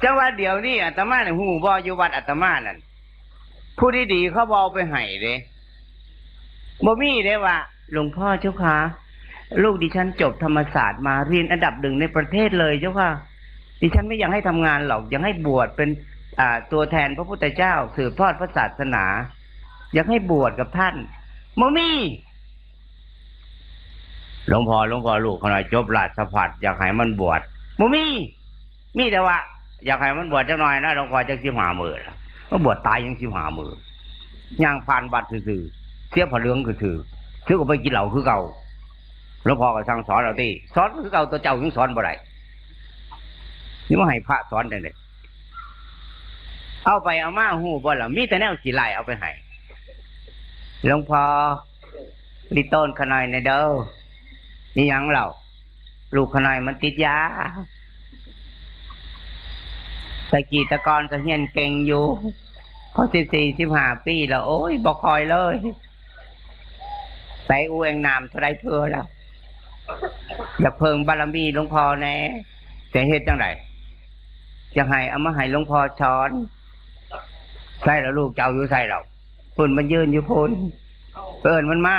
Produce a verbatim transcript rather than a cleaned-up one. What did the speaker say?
จังว่าเดี๋ยวนี้อาตมาเนี่ยฮู้บ่ อยู่วัดอาตมานั่น ผู้ดีๆเขาบ่เอาไปให้เด้ บ่มีเด้ว่า หลวงพ่อเจ้าคะ ลูกดิฉันจบธรรมศาสตร์มา เรียนอันดับหนึ่งในประเทศเลยเจ้าค่ะ ดิฉันไม่อยากให้ทำงานหรอก อยากให้บวชเป็น อ่า ตัวแทนพระพุทธเจ้า สืบทอดพระศาสนา อยากให้บวชกับท่าน บ่มี หลวงพ่อ หลวงพ่อ ลูกข้าน้อยจบราชภัฏ อยากให้มันบวช บ่มี มีแต่ว่า อยากให้มันบวชจักหน่อยนะ หลวงพ่อ จักสิบห้ามื้อละ มันบวชตายยังสิบห้ามื้อ ย่างผ่านวัดซื่อๆ เสียผ้าเหลืองซื่อๆ ถือออกไปกินเหล้าคือเก่า หลวงพ่อก็สั่งสอนเอาติ สอนคือเก่า ตัวเจ้ายังสอนบ่ได้ นี่มาให้พระสอนจังได๋ เอาไปเอามาฮู้บ่ล่ะ มีแต่แนวขี้ร้ายเอาไปให้ หลวงพ่อ ลิโตนข้าน้อยแหน่เด้อ นี่หยังเล่า ลูกข้าน้อยมันติดยา แต่กี้แต่ก่อนก็เฮียนเก่งอยู่ พอสิบสี่ สิบห้าปีแล้ว โอ้ย บ่ค่อยเลย ไปอู่แอ่งน้ำเท่าใดเทื่อแล้ว อยากเพิ่งบารมีหลวงพ่อแหน่ จะเฮ็ดจังได๋ อยากให้เอามาให้หลวงพ่อสอน ใส่แล้วลูกเจ้าอยู่ใส่แล้ว พุ่นมันยืนอยู่พุ่น เอิ้นมันมา